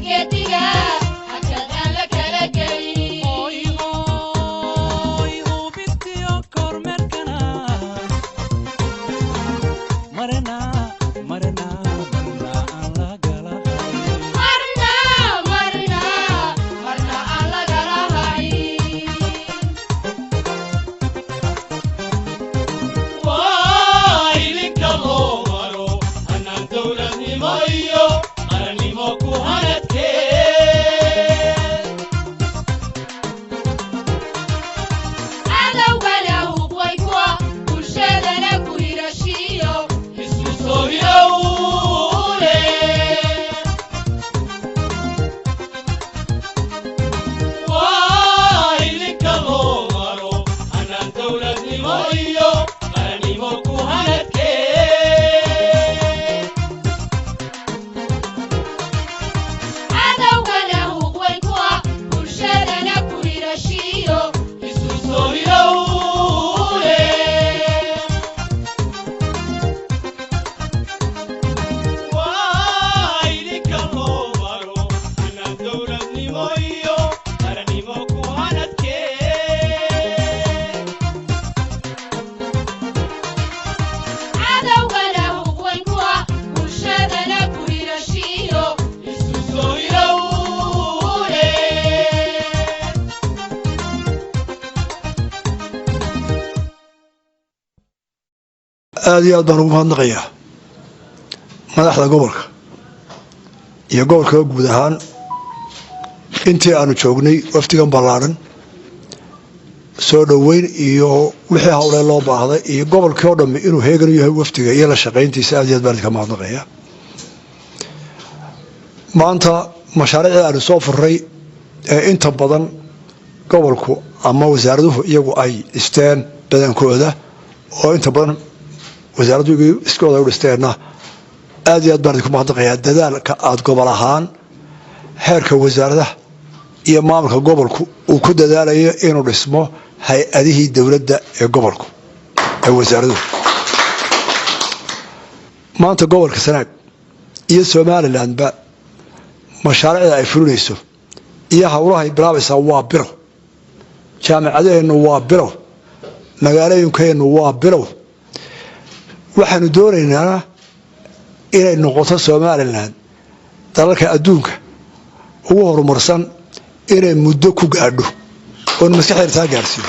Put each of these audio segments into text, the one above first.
Geediga hakad aan la kala gelin. Hoy hubintiyo kormeerkana marna marna marna aan la galahayn. Marna marna marna aan lagala hayn. Waa ilinka loo maro hanaan dowladnimo iyo qarannimo ku hanadkee. Cadowgana hubway kuwa bulshadana ku hirashiyo. Isu soo hilowle. Waa ilinka loo maro hanaan dowladnimo iyo qarannimo ku hanadkee. Cadowgana hubway kuwa bulshadana ku hirashiyo. Isu soo hilowle. Waa ilinka loo maro hanaan dowladnimo iyo qarannimo ku hanadkee. Cadowgana hubway kuwa bulshadana ku hirashiyo. Isu soo hilowle. Aada iyo aad baan ugu mahadnaqayaa madaxda gobolka iyo gobolka guud ahaan intii aanu joognay wafdigan ballaadhan soo dhoweyn iyo wixii howlee loo baahday iyo gobolkii oo dhammi inuu heegan u yahay wafdiga iyo la shaqayntiisa. Aad iyo aad baan idinka mahadnaqayaa. Maanta mashaariicda aanu soo furray ee inta badan gobolku ama wasaaraduhu iyagu ay dhisteen badankooda, oo inta badan wasaaraddu iskooda u dhisteenna, aad iyo aad baan idinku mahadnaqayaa dadaalka aada gobol ahaan heerka wasaaradaha iyo maamulka gobolku uu ku dadaalayo inuu dhismo hay-adihii dowladda ee gobolku ee wasaaraduhu. Maanta gobolka Sanaag iyo Somalilandba mashaariicda ay fulinayso iyo howlahay bilaabaysaa waa bilow. Jaamicadaheennu waa bilow, magaalooyinkeennu waa bilow. Waxaanu doonaynaa inay noqoto Somaliland dalalka adduunka ugu horumarsan inay muddo ku gaadho oon maskaxdeena taa gaadhsiiyo.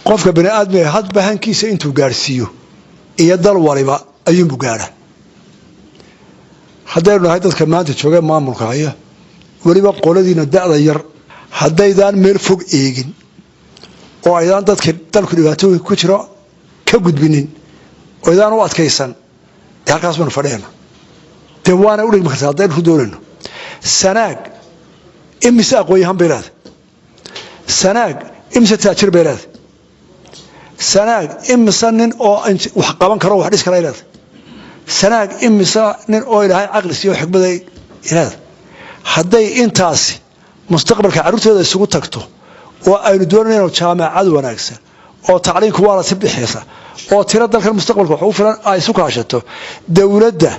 Qofka bani aadmiga hadba hankiisa intuu gaadhsiiyo iyo dal waliba ayuunbu gaadha. Haddaynu nahay dadka maanta jooga maamulka haya, weliba qoladiina da'da yar, haddaydaan meel fog eegin oo aydaan dadka dalku dhibaatooyinka ku jiro ka gudbinin oo aydaan u adkaysan, dee halkaas baynu fadhiyana, dee waana udhigmi kartaa haddaynu ku doonayno. Sanaag imise aqoon-yahan bay leedahay? Sanaag imise taajir bay leedahay? Sanaag imise nin oo wax qaban karo, wax dhis kara ay leedahay? Sanaag imise nin oo Ilaahay caqli siiyo xikmad ay leedahay? Hadday intaasi mustaqbalka carruurtooda isugu tagto oo aynu doonayno jaamacad wanaagsan oo tacliinku waa la si bixiysa oo tiro dalkan mustaqbalka wax ugu filan ay isu kaashato, dowladda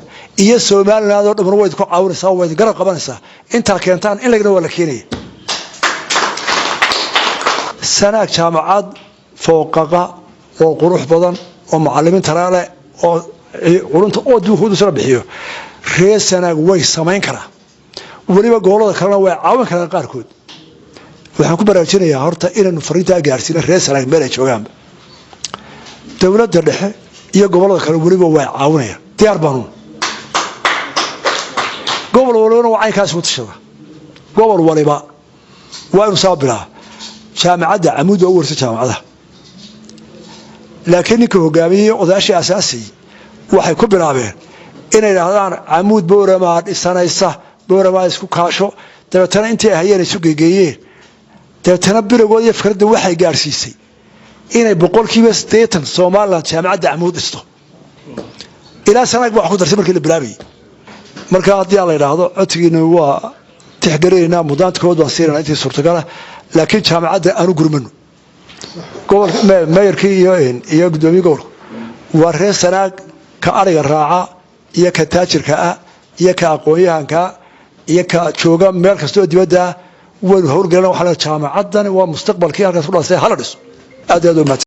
iyo Somaliland oo dhamman way idinku caawinaysaa, way idin garab qabanaysaa. Intaa keentaan in lagna waa la keenaya. Sanaag jaamacad fooqaqa oo qurux badan oo macalimiin tara leh oo culunta oo duuhuudusana bixiyo reer Sanaag way samayn karaa, weliba gobolada kalena way caawin karaan qaarkood. Waxaan ku baraarujinayaa horta inaynu fariintaa gaarsiino reer Sanaag meel ay joogaanba. Dowladda dhexe iyo gobolada kale weliba way caawinayaan, diyaar baanu. Gobol walibana waa caynkaas u tashada, gobol waliba waa inuu saa bilaa. Jaamacadda Camuud waa u warsa jaamacadaha, laakiin ninka hogaamiyey odayaashii asaasiyey waxay ku bilaabeen inay idhaahdaan Camuud Booramaa dhisanaysa, Booramaa isku kaasho. Dabeetana intii ay hayeen isu gegeeyeen, dabeetana bilowgood iyo fikradda waxay gaadhsiisay inay 80% Somaliland jaamacadda Camuud dhisto. Ilaa Sanaag ba wax ku dartay markii la bilaabayay. Marka haddii aan la idhaahdo codsigiina waa tixgelinaynaa, mudnaanta kood baan siinayna intii suurtagala, laakiin jaamacadda aanu gurmano. Gobolka mayorkii iyo guddoomiye gobolku waa reer Sanaag, ka ariga raaca iyo ka taajirka ah iyo ka aqoon-yahanka Iyo ka jooga meel kasta oo dibadda ah waynu howlgelina. Waxaa la jaamacaddani waa mustaqbalkii halkaas ku dhasay, hala dhiso. Aad iyo aad u mahadsan.